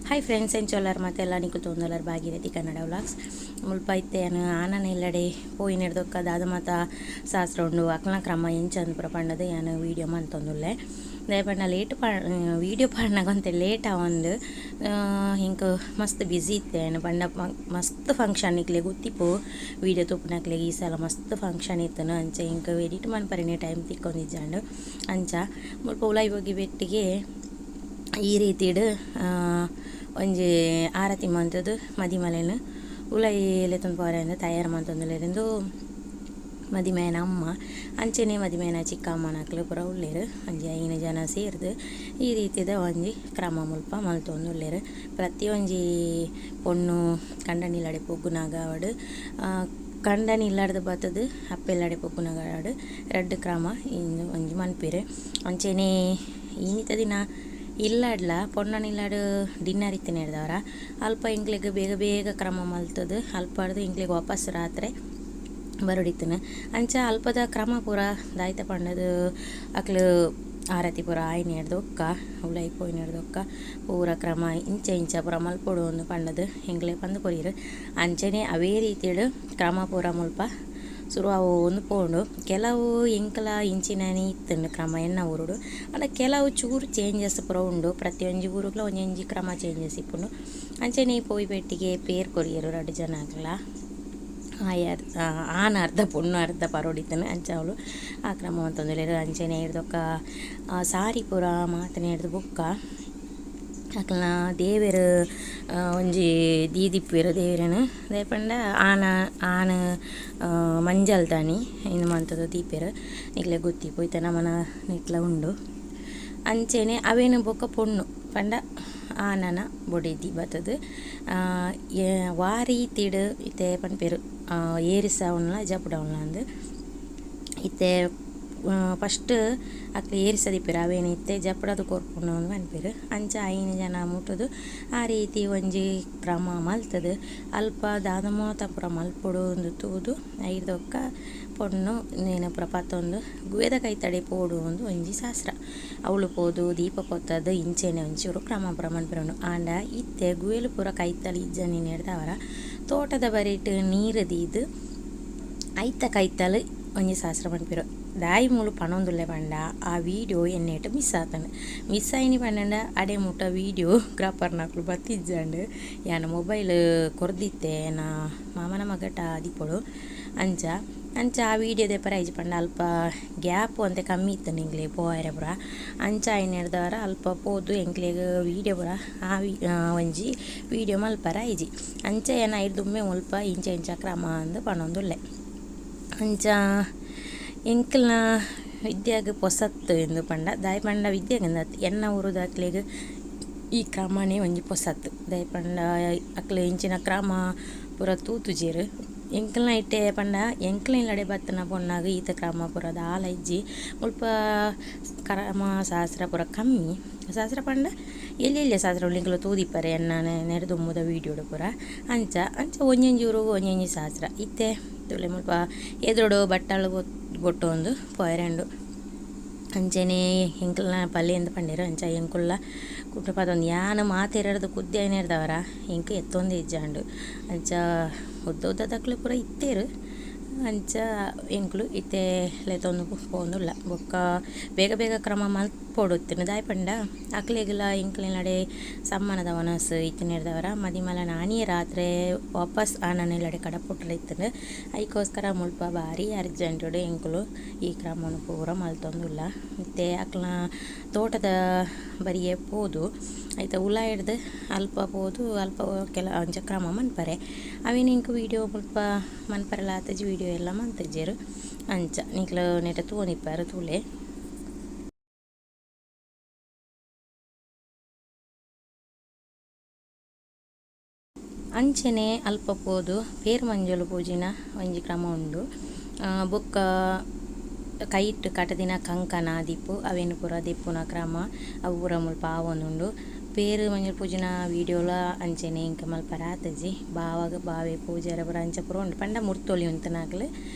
Hi friends, ಎಂಚೊಲ್ಲರ್ ಮತ್ತೆಲ್ಲ ನಿಕು ತೋಂದೊಲ್ಲರ್ Bhagirathi Kannada vlogs. ಮುಲ್ಪ ಇತ್ತೆ ಯಾನ್ ಆನನ ಇಲ್ಲಡೆ ಪೋಯಿನೆಡ್ದೊಕ್ಕ ದಾದ ಮಾತ ಶಾಸ್ತ್ರ ಉಂಡು ಅಕ್ಲ್ನ ಕ್ರಮ ಎಂಚಂದ್ ಪೂರ ಪಂಡದ್ ಯಾನ್ ವೀಡಿಯೋ ಮಂತೊಂದುಲ್ಲೆ. ದಾಯೆ ಪಂಡ ಲೇಟ್ ವೀಡಿಯೋ ಪಾಡ್ನಗ ಒಂತೆ ಲೇಟ್ ಆವೊಂದು ಎಂಕ್ ಮಸ್ತ್ ಬ್ಯುಸಿ ಇತ್ತೆ ಯಾನ್ ಪಂಡ ಮಸ್ತ್ ಫಂಕ್ಷನ್ ನಿಕ್ಲೆಗ್ ಗೊತ್ತಿಪ್ಪು ವೀಡಿಯೋ ತೂಪುನಕ್ಲೆಗ್ ಈ ಸಲ ಮಸ್ತ್ ಫಂಕ್ಷನ್ ಇತ್ತುಂಡು. ಅಂಚ ಎಂಕ್ ಎಡಿಟ್ ಮನ್ಪರೆನೆ ಟೈಮ್ ತಿಕ್ಕೊಂದಿಜ್ಜಾಂಡ್. ಅಂಚ ಮುಲ್ಪ ಉಲಾಯಿ ಹೋಗಿ ಬೆಟ್ಟಿಗೆ ಈ ರೀತಿಡ್ ಒಂಜಿ ಆರತಿ ಮಂತುದು ಮದಿಮಲೆನ್ ಉಲಾಯಿ ಲೆತೊಂದು ಪೋವರೆ ತಯಾರ್ ಮಂತೊಂದುಲ್ಲೆರ್. ಉಂದು ಮದಿಮಯನ ಅಮ್ಮ ಅಂಚನೆ ಮದಿಮಯನ ಚಿಕ್ಕಮ್ಮನಕ್ಲು ಪೂರ ಉಲ್ಲೆರ್. ಒಂಜಿ 5 ಜನ ಸೇರ್ದ್ ಈ ರೀತಿದ ಒಂಜಿ ಕ್ರಮ ಮುಲ್ಪ ಮಲ್ತೊಂದುಲ್ಲೆರ್. ಪ್ರತಿಯೊಂಜಿ ಪೊಣ್ಣು ಕಂಡನಿಲ್ಲಡೆ ಪೊಗ್ಗುನಗ ಆವಡ್ ಕಂಡನಿ ಇಲ್ಲಡ್ದ್ ಬತ್ತುದು ಅಪ್ಪೆಲ್ಲಡೆ ಪೊಗ್ಗುನಗ ಆವಡ್ ರಡ್ಡ್ ಕ್ರಮ ಇಂದು ಒಂಜಿ ಮನ್ಪೆರ್. ಅಂಚನೆ ಇನಿತ ದಿನ ಇಲ್ಲಡ್ಲ ಪೊಣ್ಣನ ಇಲ್ಲಡ್ ಡಿನ್ನರ್ ಇತ್ತಿನೆಡ್ದವರ ಅಲ್ಪ ಎಂಕ್ಲೆಗ್ ಬೇಗ ಬೇಗ ಕ್ರಮ ಮಲ್ತುದು ಅಲ್ಪಡ್ದ್ ಎಂಕ್ಲೆಗ್ ವಾಪಸ್ ರಾತ್ರೆ ಬರೊಡಿತ್ತುಂಡು. ಅಂಚ ಅಲ್ಪದ ಕ್ರಮ ಪೂರ ದಾಯ್ತ ಪಂಡದು ಅಕ್ಲು ಆರತಿ ಪೂರ ಆಯಿನೆಡ್ದ್ ಬೊಕ್ಕ ಉಲಾಯಿ ಪೋಯಿನೆಡ್ದ್ ಬೊಕ್ಕ ಪೂರ ಕ್ರಮ ಇಂಚ ಇಂಚ ಪೂರ ಮಲ್ಪೊಡು ಅಂದ್ ಪಂಡದು ಎಂಕ್ಲೆಗ್ ಪಂದ್ ಕೊರಿಯೆರ್. ಅಂಚನೆ ಅವೇ ರೀತಿಡ್ ಕ್ರಮ ಪೂರ ಮುಲ್ಪ ಸುರು ಆವೊಂದು ಪೋಂಡು. ಕೆಲವು ಎಂಕಲ ಇಂಚಿನನೆ ಇತ್ತುಂಡು ಕ್ರಮ ಎನ್ನ ಊರುಡು. ಆಂಡ ಕೆಲವು ಚೂರು ಚೇಂಜಸ್ ಪೂರ ಉಂಡು. ಪ್ರತಿಯೊಂಜಿ ಊರುಗ್ಲ ಒಂಜೊಂಜಿ ಕ್ರಮ ಚೇಂಜಸ್ ಇಪ್ಪುಂಡು. ಅಂಚನೆ ಪೋಯಿ ಪೆಟ್ಟಿಗೆ ಪೇರ್ ಕೊರಿಯೆರ್ ರಡ್ಡ್ ಜನಕ್ಲ. ಆನ್ ಅರ್ಧ ಪೊಣ್ಣು ಅರ್ಧ ಪರೋಡಿತ್ತುಂಡು. ಅಂಚ ಅವ್ಲು ಆ ಕ್ರಮ ಮಂತೊಂದುಲ್ಲೆರ್. ಅಂಚನೆ ಐಡ್ದ್ ಸಾರಿ ಪೂರ ಮಾತನೆಡ್ದ್ ಬೊಕ್ಕ ಅಕ್ಲ್ನ ದೇವೆರ್ ಒಂಜಿ ದೀದಿಪ್ಪುವೆರ್ ದೇವೆರೆನ್. ದಾಯೆ ಪಂಡ ಆನ ಆನ್ ಮಂಜಲ್ ದಾನಿ ಇಂದು ಮಂತುದು ದೀಪೆರ್. ನಿಕ್ಲೆಗ್ ಗೊತ್ತಿಪ್ಪು ಇತ್ತೆ ನಮನ ನೆಟ್ಲ ಉಂಡು. ಅಂಚನೆ ಅವೇನು ಬೊಕ್ಕ ಪೊಣ್ಣು ಪಂಡ ಆನನ ಬೊಡೆದಿ ಬತ್ತುದು ವಾ ರೀತಿಡ್ ಇತ್ತೆ ಪನ್ಪೆರ್ ಏರಿಸಾವುನ್ಲ ಜಪುಡಾವುನ್ಲ ಅಂದ್. ಇತ್ತೆ ಫಸ್ಟ್ ಅಕ್ಲ್ ಏರಿಸ ದೀಪೆರ್ ಅವೇನು ಇತ್ತೆ ಜಪುಡಾದ್ ಕೊರ್ಪುನು ಅಂದ್ ಪನ್ಪೆರ್. ಅಂಚ 5 ಜನ ಮುಟ್ಟುದು ಆ ರೀತಿ ಒಂಜಿ ಕ್ರಮ ಮಲ್ತುದು ಅಲ್ಪ ದಾದ ಮಾತ ಪೂರ ಮಲ್ಪೊಡು ಅಂದ್ ತೂದು ಐಡ್ದ್ ಬೊಕ್ಕ ಪೊಣ್ಣು ಇಂದೆನ್ ಪೂರ ಪತೊಂದು ಗುವೆದ ಕೈತಡೆ ಪೋಡು ಅಂದ್ ಒಂಜಿ ಶಾಸ್ತ್ರ. ಅವ್ಲು ಪೋದು ದೀಪ ಪೊತ್ತದು ಇಂಚನೆ ಒಂಚೂರು ಕ್ರಮ ಪೂರ ಮನ್ಪುನು. ಆಂಡ ಇತ್ತೆ ಗುವೆಲ್ ಪೂರ ಕೈತಲ್ ಇಜ್ಜಂದಿನೆಡ್ದಾವರ ತೋಟದ ಬರಿಟ್ ನೀರು ದೀದ್ ಐತ ಕೈತಲ್ ಒಂಜಿ ಶಾಸ್ತ್ರ ಮನ್ಪೆರ್. ದಾಯಿ ಮೂಲು ಪನೊಂದುಲ್ಲೆ ಪಂಡ ಆ ವೀಡಿಯೋ ಎನ್ನೇಟ್ ಮಿಸ್ ಆತುಂಡು. ಮಿಸ್ ಆಯಿನಿ ಪಂಡ ಅಡೆ ಮುಟ್ಟ ವೀಡಿಯೋ ಗ್ರಾಪರ್ನಕುಲು ಬತ್ತಿಜ್ಜಂಡ್. ಯಾನ್ ಮೊಬೈಲ್ ಕೊರ್ದಿತ್ತೆ ಎನ್ನ ಮಾಮನ ಮಗಟ ದಿಪ್ಪೊಡು. ಅಂಚ ಅಂಚ ಆ ವೀಡಿಯೋ ದೆಪ್ಪರೆ ಆಯಿಜಿ ಪಂಡ ಅಲ್ಪ ಗ್ಯಾಪ್ ಒಂತೆ ಕಮ್ಮಿ ಇತ್ತುಂಡು ಎಂಕ್ಲೆಗ್ ಪೋಯೆರೆ ಪೂರ. ಅಂಚ ಆಯಿನೆಡ್ದಾವರ ಅಲ್ಪ ಪೋದು ಎಂಕ್ಲೆಗ್ ವೀಡಿಯೋ ಪೂರ ಆ ಒಂಜಿ ವೀಡಿಯೋ ಮಲ್ಪರೆ ಆಯಿಜಿ. ಅಂಚ ಯಾನ್ ಐಡ್ದ್ ದುಂಬೆ ಮುಲ್ಪ ಇಂಚ ಇಂಚ ಕ್ರಮ ಅಂದ್ ಪನೊಂದುಲ್ಲೆ. ಅಂಚ ಎಂಕಲ್ನ ವಿದ್ಯಾಗ್ ಪೊಸತ್ ಇಂದು ಪಂಡ ದಾಯೆ ಪಂಡ ವಿದ್ಯಾಗ್ ಅಂದ್ ಅತ್ತ್ ಎನ್ನ ಊರುದಕ್ಲೆಗ್ ಈ ಕ್ರಮನೇ ಒಂಜಿ ಪೊಸತ್. ದಾಯೆ ಪಂಡ ಅಕ್ಲ್ ಇಂಚಿನ ಕ್ರಮ ಪೂರ ತೂತುಜೆರ್. ಎಂಕಲ್ನ ಇತ್ತೆ ಪಂಡ ಎಂಕ್ಲ್ನ ಇಲ್ಲಡೆ ಬತ್ತಿನ ಪೊಣ್ಣಗ್ ಈತ ಕ್ರಮ ಪೂರ ದಾಲ ಇಜ್ಜಿ. ಮುಲ್ಪ ಕ್ರಮ ಶಾಸ್ತ್ರ ಪೂರ ಕಮ್ಮಿ. ಶಾಸ್ತ್ರ ಪಂಡ ಎಲ್ಯ ಎಲ್ಯ ಶಾಸ್ತ್ರ ನಿಕುಲು ತೂದಿಪ್ಪರೆ ಎನ್ನ ನೆರ್ದ್ ದುಂಬುದ ವೀಡಿಯೋಡು ಪೂರ. ಅಂಚ ಅಂಚ ಒಂಜೊಂಜಿ ಊರುಗು ಒಂಜೊಂಜಿ ಶಾಸ್ತ್ರ. ಇತ್ತೆ ತೂಲೆ ಮುಲ್ಪ ಎದುರುಡು ಬಟ್ಟಲು ಬೊಟ್ಟೊಂದು ಪೋಯೆರೆ ಉಂಡು. ಅಂಚನೆ ಎಂಕಲ್ನ ಪಲ್ಯ ಪಂಡೆರ್. ಅಂಚ ಎಂಕುಲ್ಲ ಕುಟ್ಟ ಪತೊಂದು ಯಾನ್ ಮಾತೆರೆರ್ದ್ ಕುದ್ದೆ ಆಯಿನೆಡ್ದಾವರ ಎಂಕ್ ಎತ್ತೊಂದೇ ಇಜ್ಜಾಂಡ್. ಅಂಚ ಉದ್ದ ಉದ್ದದಕ್ಲು ಪೂರ ಇತ್ತೆರ್. ಅಂಚ ಎಂಕುಲು ಇತ್ತೆ ಲೆತೊಂದು ಪೋವೊಂದುಲ್ಲ. ಬೊಕ್ಕ ಬೇಗ ಬೇಗ ಕ್ರಮ ಮಲ್ಪೊಡು ಇತ್ತುಂಡು. ದಾಯೆ ಪಂಡ ಅಕ್ಲೆಗ್ಲ ಎಂಕ್ಲೆನಡೆ ಸಮ್ಮನದ ವನಸ್ ಇತ್ತಿನೆಡ್ದಾವರ ಮದಿಮಲನ ಆನಿಯೇ ರಾತ್ರೆ ವಾಪಸ್ ಆನನ ಇಲ್ಲಡೆ ಕಡಪುಡ್ರೆ ಇತ್ತುಂಡು. ಐಕೋಸ್ಕರ ಮುಲ್ಪ ಬಾರಿ ಅರ್ಜೆಂಟುಡು ಎಂಕುಲು ಈ ಕ್ರಮನ್ ಪೂರ ಮಲ್ತೊಂದುಲ್ಲ. ಇತ್ತೆ ಅಕ್ಲ್ನ ತೋಟದ ಬರಿಯೆ ಪೋದು ಐತ ಉಲಾಯಿಡ್ದ್ ಅಲ್ಪ ಪೋದು ಅಲ್ಪ ಕೆಲ ಅಂಚ ಕ್ರಮ ಮನ್ಪರೆ. ಅವೆನ್ ಎಂಕ್ ವೀಡಿಯೋ ಮುಲ್ಪ ಮನ್ಪರೆಲ ಆತುಜಿ ವೀಡಿಯೋ ಎಲ್ಲ ಮಂತುಜೆರ್. ಅಂಚ ನಿಕ್ಲು ನೆಟ ತೂವೊಂದಿಪ್ಪರ್ ತೂಲೆ. ಅಂಚನೆ ಅಲ್ಪ ಪೋದು ಪೇರ್ ಮಂಜೊಲು ಪೂಜಿನ ಒಂಜಿ ಕ್ರಮ ಉಂಡು. ಬೊಕ್ಕ ಕೈಟ್ ಕಟದಿನ ಕಂಕಣ ದೀಪು ಅವೆನ್ ಪೂರ ದೆಪ್ಪುನ ಕ್ರಮ ಅವು ಪೂರ ಮುಲ್ಪ ಆವೊಂದುಂಡು. ಪೇರ್ ಮಂಜೊಲು ಪೂಜಿನ ವೀಡಿಯೋಲ ಅಂಚನೆ ಎಂಕ್ ಮಲ್ಪರೆ ಆತುಜಿ. ಬಾವಗ್ ಬಾವೆ ಪೂಜಾರೆ ಪೂರ ಅಂಚ ಪೂರ ಉಂಡು. ಪಂಡ ಮುರ್ತೊಲಿ ಉಂತುನಕುಲು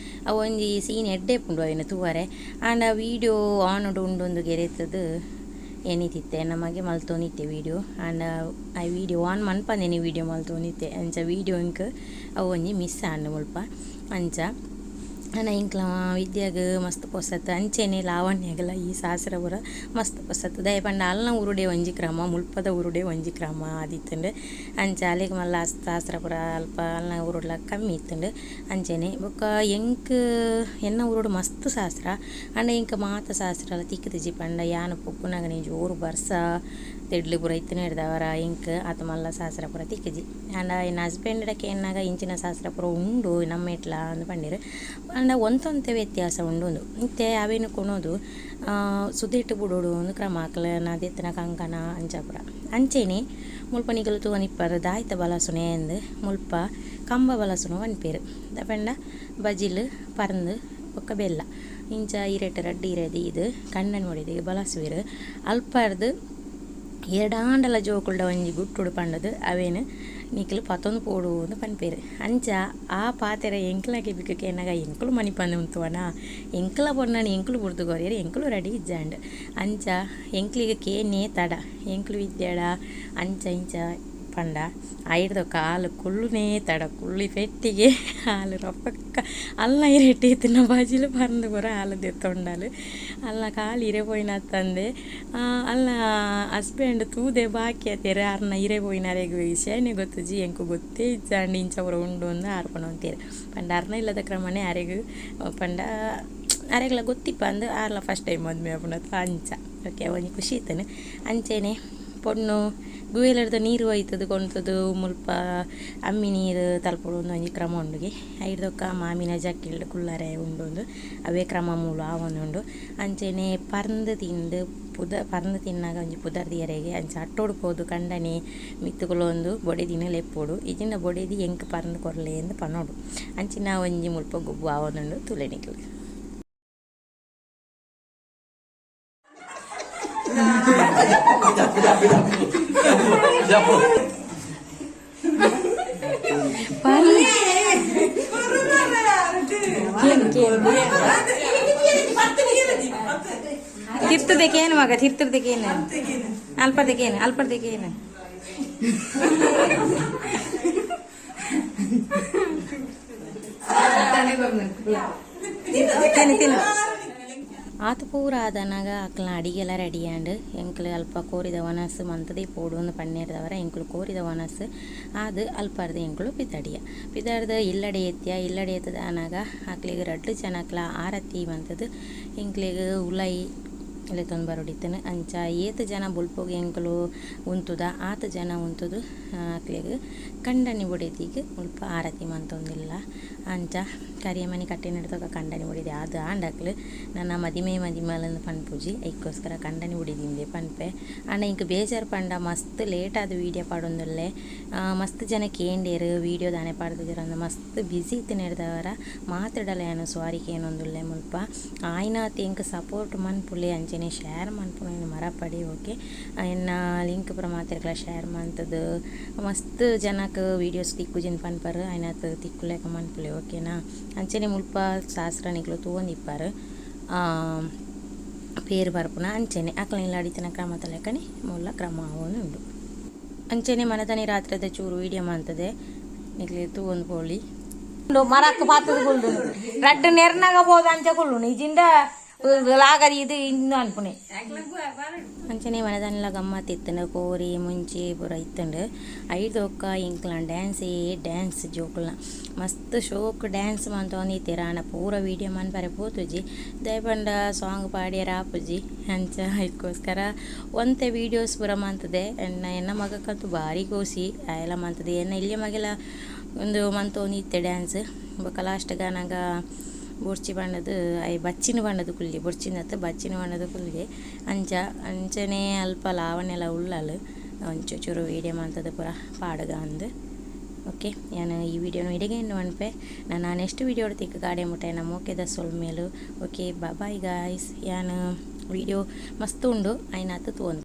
ಅವು ಒಂಜಿ ಸೀನ್ ಎಡ್ಡೆ ಇಪ್ಪುಂಡು ಅವೆನ್ ತೂವರೆ. ಆಂಡ ವೀಡಿಯೋ ಆನ್ ಡ್ ಉಂಡು ಅಂದ್ ಗೆರೆತುದು ಎನಿತಿತ್ತೆ ಎನ್ನ ಮಗೆ ಮಲ್ತೊಂದಿತ್ತೆ ವೀಡಿಯೋ ಆಂಡ ಆ ವೀಡಿಯೋ ಆನ್ ಮನ್ಪಂದೇನೆ ವೀಡಿಯೋ ಮಲ್ತೊಂದಿತ್ತೆ ಅಂಚ ವೀಡಿಯೋ ಎಂಕ್ ಅವು ಒಂಜಿ ಮಿಸ್ ಆಂಡ್ ಮುಲ್ಪ ಅಂಚ ಆಂಡ ಎಂಕ್ಲ ವಿದ್ಯಾಗ್ ಮಸ್ತ್ ಪೊಸತ್ ಅಂಚೆನೆ ಲಾವಣ್ಯಗ್ಲ ಈ ಶಾಸ್ತ್ರ ಪೂರ ಮಸ್ತ್ ಪೊಸತ್ ದಾಯೆ ಪಂಡ ಅಲ್ನ ಊರುಡೆ ಒಂಜಿ ಕ್ರಮ ಮುಲ್ಪದ ಊರುಡೆ ಒಂಜಿ ಕ್ರಮ ಆದಿತ್ತುಂಡು ಅಂಚ ಅಲೆಗ್ ಮಲ್ಲ ಶಾಸ್ತ್ರ ಪೂರ ಅಲ್ಪ ಅಲ್ನ ಊರುಡ್ಲ ಕಮ್ಮಿ ಇತ್ತುಂಡು ಅಂಚೆನೆ ಬೊಕ್ಕ ಎಂಕ್ ಎನ್ನ ಊರುಡು ಮಸ್ತ್ ಶಾಸ್ತ್ರ ಆಂಡ ಎಂಕ್ ಮಾತ ಶಾಸ್ತ್ರಲ ತಿಕ್ಕುದಿಜಿ ಪಂಡ ಯಾನ್ ಪೊಗ್ಗುನಗನೆ ಜೋರು ಬರ್ಸ ತೆಡ್ಲು ಪೂರ ಇತ್ತಿನೆಡ್ದಾವರ ಎಂಕ್ ಆತ್ ಮಲ್ಲ ಶಾಸ್ತ್ರ ಪೂರ ತಿಕ್ಕುಜಿ ಆಂಡ ಎನ್ನ ಹಸ್ಬೆಂಡ್ ಕೇನ್ನಗ ಇಂಚಿನ ಶಾಸ್ತ್ರ ಪೂರ ಉಂಡು ನಮ್ಮ ಇಟ್ಲ ಅಂದ್ ಪಂಡೆರ್ ಆಂಡ ಒಂತೊಂತೆ ವ್ಯತ್ಯಾಸ ಉಂಡು ಉಂದು ಇತ್ತೆ ಅವೆನ್ ಕೊನೊದು ಸುದೆಟ್ ಬುಡೊಡು ಉಂದು ಕ್ರಮ ಅಕ್ಲೆನ ದೆತ್ತುನ ಕಂಕಣ ಅಂಚ ಪೂರ ಅಂಚೆನೆ ಮುಲ್ಪ ನಿಕುಲು ತೂವೊಂದಿಪ್ಪರ್ ದಾಯ್ತ ಬಲಸುನೆ ಅಂದ್ ಮುಲ್ಪ ಕಂಬ ಬಲಸುನು ಪನ್ಪೆರ್ ಪಂಡ ಬಜಿಲ್ ಪರ್ಂದ್ ಬೊಕ್ಕ ಬೆಲ್ಲ ಇಂಚ ಇರೆಟ್ ರಡ್ಡ್ ಇರೆ ದೀದ್ ಕಂಡನಿ ಬೊಡೆದಿಗ್ ಬಲಸುವೆರ್ ಅಲ್ಪರ್ದ್ ಏಡಾಂಡಲ ಜೋಕುಲ್ಡ ಒಂಜಿ ಗುಟ್ಟುಡು ಪಂಡುದು ಅವೆನ್ ನಿಕುಲು ಪತೊಂದು ಪೋಡು ಅಂದ್ ಪನ್ಪೆರ್ ಅಂಚ ಆ ಪಾತೆರ ಎಂಕ್ಲ ಕೆಬಿಕ್ ಕೇನಗ ಎಂಕುಲು ಮನಿಪಂದೆ ಉಂತುವನ ಎಂಕ್ಲ ಪೊನ್ನನ್ ಎಂಕುಲು ಬುಡ್ದು ಕೊರಿಯೆರ್ ಎಂಕುಲು ರೆಡಿ ಇಜ್ಜಾಂಡ್ ಅಂಚ ಎಂಕ್ಲೆಗ್ ಕೇನೆ ತಡ ಎಂಕುಲು ವಿದ್ಯಾಡ ಅಂಚ ಇಂಚ ಪಂಡ ಐಡ್ದ್ ಕಾಲು ಕುಲ್ಲುನೇ ತಡ ಕುಲ್ಲಿ ಪೆಟ್ಟಿಗೆ ಆಲ್ ರಪಕ್ಕ ಅಲ್ನ ಇರೆಟ್ ಇತ್ತಿನ ಬಜಿಲ್ ಪರ್ಂದ್ ಪೂರ ಆಲ್ ದೆತ್ತೊಂಡಲ್ ಅಲ್ನ ಕಾಲ್ ಇರೆ ಪೋಯಿನತ್ತಂದೆ ಅಲ್ನ ಹಸ್ಬೆಂಡ್ ತೂದೆ ಬಾಕಿ ಆತೆರ್ ಅರ್ನ ಇರೆ ಪೋಯಿನ ಅರೆಗ್ ವಿಷಯನೇ ಗೊತ್ತುಜಿ ಎಂಕ್ ಗೊತ್ತೇ ಇಜ್ಜಾಂಡ್ ಇಂಚ ಪೂರ ಉಂಡು ಅಂದ್ ಆರ್ ಪನೊಂತೆರ್ ಪಂಡ ಅರ್ನ ಇಲ್ಲದ ಕ್ರಮನೇ ಅರೆಗ್ ಪಂಡ ಅರೆಗ್ಲ ಗೊತ್ತಿಪ್ಪ ಅಂದ್ ಆರ್ಲ ಫಸ್ಟ್ ಟೈಮ್ ಮದ್ಮೆ ಆಪುನತ ಅಂಚ ಓಕೆ ಒಂಜಿ ಖುಷಿ ಇತ್ತುಂಡು ಅಂಚೆನೆ ಪೊಣ್ಣು ಗುವೆಲರ್ದ ನೀರು ಒಯ್ತುದು ಕೊಂತುದು ಮುಲ್ಪ ಅಮ್ಮಿ ನೀರು ತಲ್ಪೊಡು ಒಂಜಿ ಕ್ರಮ ಉಂಡುಗೆ ಐಡ್ದೊಕ್ಕ ಮಾಮಿನ ಜಕ್ಕೆಲ್ಡ್ ಕುಲ್ಲರೆ ಉಂಡು ಉಂದು ಅವೇ ಕ್ರಮ ಮೂಲು ಆವೊಂದುಂಡು ಅಂಚೆನೆ ಪರ್ಂದ್ ತಿಂದು ಪರ್ಂದ್ ತಿನ್ನಗ ಒಂಜಿ ಪುದರ್ ದೀಯೆರೆಗೆ ಅಂಚ ಅಟ್ಟೊಡು ಪೋದು ಕಂಡನೆ ಮಿತ್ತ್ ಕುಲ್ಲೊಂದು ಬೊಡೆದಿನ ಲೆಪ್ಪೊಡು ಇಜಿಂಡ ಬೊಡೆದಿ ಎಂಕ್ ಪರ್ಂದ್ ಕೊರ್ಲೆ ಅಂದ್ ಪನೊಡು ಅಂಚಿನ ಒಂಜಿ ಮುಲ್ಪ ಗೊಬ್ಬು ಆವೊಂದುಂಡು ತೂಲೆ ನಿಕುಲು. ತಿರ್ತದಕ್ಕೇನು ಮಗ ತಿರ್ತದಕ್ಕೇನು ಅಲ್ಪದಕ್ಕೇನು ಅಲ್ಪದಕ್ಕೇನು ತಿನ್ನು ತಿನ್ನು ಆತ್ ಪೂರ ಆದನಗ ಅಕ್ಲ್ನ ಅಡಿಗೆಲ ರೆಡಿ ಆಂಡ್ ಎಂಕ್ಲು ಅಲ್ಪ ಕೋರಿದ ವನಸ್ ಮಂತುದೇ ಪೋಡು ಅಂದ್ ಪನ್ನೆರ್ದವರ ಎಂಕುಲು ಕೋರಿದ ವನಸ್ ಆದ್ ಅಲ್ಪರ್ದ್ ಎಂಕುಲು ಪಿದಡಿಯ ಪಿದಡ್ದ್ ಇಲ್ಲಡೆ ಎತ್ತಿಯ ಇಲ್ಲಡೆ ಎತ್ತುದು ಆನಗ ಅಕ್ಲೆಗ್ ರಡ್ಡ್ ಜನಕ್ಲ ಆರತಿ ಮಂತುದು ಎಂಕ್ಲೆಗ್ ಉಲಯಿ ಲೆತೊಂದು ಬರೊಡಿತ್ತುಂಡು ಅಂಚ ಏತ್ ಜನ ಬೊಲ್ಪುಗು ಎಂಕುಲು ಉಂತುದ ಆತ್ ಜನ ಉಂತುದು ಅಕ್ಲೆಗ್ ಕಂಡನಿ ಬೊಡೆದಿಗ್ ಮುಲ್ಪ ಆರತಿ ಮಂತೊಂದುಲ್ಲ ಅಂಚ ಕರಿಯಮನಿ ಕಟ್ಟಿನೆಡ್ದೊಕ ಕಂಡನಿ ಬೊಡೆದಿ ಆದ್ ಆಂಡ್ ಅಕ್ಲು ನನ ಮದಿಮೆ ಮದಿಮಲ್ ಅಂದ್ ಪನ್ಪುಜಿ ಐಕೋಸ್ಕರ ಕಂಡನಿ ಬೊಡೆದಿಂದೆ ಪನ್ಪೆ ಆಂಡ ಎಂಕ್ ಬೇಜಾರ್ ಪಂಡ ಮಸ್ತ್ ಲೇಟ್ ಆದ್ ವೀಡಿಯೋ ಪಾಡೊಂದುಲ್ಲೆ ಮಸ್ತ್ ಜನ ಕೇಂಡೆರ್ ವೀಡಿಯೋ ದಾನೆ ಪಾಡ್ದಿಜೆರ್ ಅಂದ್ ಮಸ್ತ್ ಬ್ಯುಸಿ ಇತ್ತಿನೆಡ್ದವರ ಮಾತೆಡಲ ಯಾನ್ ಸಾರಿ ಕೇನೊಂದುಲ್ಲೆ ಮುಲ್ಪ ಆಯಿನಾತ್ ಎಂಕ್ ಸಪೋರ್ಟ್ ಮನ್ಪುಲೆ ಅಂಚನೆ ಶೇರ್ ಮನ್ಪುನ ಮರಪಡೆ ಓಕೆ ಎನ್ನ ಲಿಂಕ್ ಪೂರ ಮಾತೆರ್ಗ್ಲ ಶೇರ್ ಮಂತುದು ಮಸ್ತ್ ಜನಕ್ ವೀಡಿಯೋಸ್ ತಿಕ್ಕುಜಿಂದ್ ಪನ್ಪರ್ ಆಯಿನಾತ್ ತಿಕ್ಕುಲೆಕ ಮನ್ಪುಲೆ ಓಕೆನಾ ಅಂಚನೆ ಮುಲ್ಪ ಶಾಸ್ತ್ರ ನಿಕುಲು ತೂವೊಂದಿಪ್ಪರ್ ಪೇರ್ ಬರ್ಪುನ ಅಂಚನೆ ಅಕ್ಲ್ನ ಇಲ್ಲಡ್ ಕ್ರಮತ ಲೆಕ್ಕನೆ ಮುಲ್ಲ ಕ್ರಮ ಆವೊಂದುಂಡು ಅಂಚನೆ ಮನದನಿ ರಾತ್ರೆದ ಚೂರು ವೀಡಿಯೋ ಮಂತುದೆ ನಿಕ್ಲೆ ತೂವೊಂದು ಪೋಲಿ ಮರಕ್ ಪಾತದ ಕುಲ್ದು ರಡ್ಡ್ ನೆರ್ನಾಗ ಪೋದು ಅಂಚ ಕುಲ್ಲುನು ಇಜಿಂಡ ಲಾಗರಿ ಇದು ಇಂದು ಅನ್ಪುನೆ ಅಂಚನೆ ಮನದನಿಲ ಗಮ್ಮತ್ ಇತ್ತುಂಡು ಕೋರಿ ಮುಂಚಿ ಪೂರ ಇತ್ತುಂಡು ಐಡ್ದೊಕ್ಕ ಎಂಕ್ಲ ಡ್ಯಾನ್ಸ್ ಡ್ಯಾನ್ಸ್ ಜೋಕುಲ್ನ ಮಸ್ತ್ ಶೋಕ್ ಡ್ಯಾನ್ಸ್ ಮಂತೊಂದಿತ್ತೆರ್ ಆಂಡ ಪೂರ ವೀಡಿಯೋ ಮನ್ಪರೆ ಪೋತುಜಿ ದಾಯೆ ಪಂಡ ಸಾಂಗ್ ಪಾಡ್ಯೆರೆ ಆಪುಜಿ ಅಂಚ ಐಕೋಸ್ಕರ ಒಂತೆ ವೀಡಿಯೋಸ್ ಪೂರ ಮಂತುದೆ ಎನ್ನ ಎನ್ನ ಮಗಕ್ಕಂತೂ ಬಾರಿ ಖುಷಿ ಆಯೆಲ ಮಂತುದೆ ಎನ್ನ ಎಲ್ಯ ಮಗೆಲ ಉಂದು ಮಂತೊಂದಿತ್ತೆ ಡ್ಯಾನ್ಸ್ ಬೊಕ್ಕ ಲಾಸ್ಟ್ ಆನಗ ಬೊರ್ಚಿ ಪಂಡುದು ಐ ಬಚ್ಚಿನ ಬಣ್ಣದ ಕುಲ್ಲೆ ಬೊರ್ಚಿನತ್ತು ಬಚ್ಚಿನ ಬಣ್ಣದ ಕುಲ್ಲೆ ಅಂಚ ಅಂಚನೆ ಅಲ್ಪ ಲಾವಣ್ಯಲ ಉಲ್ಲಲ್ ಒಂಚೂರು ಚೂರು ವೀಡಿಯೋ ಮಂತುದು ಪೂರ ಪಾಡುಗ ಅಂದ್ ಓಕೆ ಯಾನ್ ಈ ವೀಡಿಯೋನು ಇಡೆಗೆ ಎಂಡ್ ಮನ್ಪೆ ನನ ನೆಕ್ಸ್ಟ್ ವೀಡಿಯೋಡು ತಿಕ್ಕ್ ಗಾಡೆ ಮುಟ್ಟ ಎನ್ನ ಮೋಕೆದ ಸೊಲ್ಮೆಲು ಓಕೆ ಬಾಯ್ ಗಾಯ್ಸ್ ಯಾನ್ ವೀಡಿಯೋ ಮಸ್ತ್ ಉಂಡು ಆಯಿನಾತ್ ತೂವೊಂದು.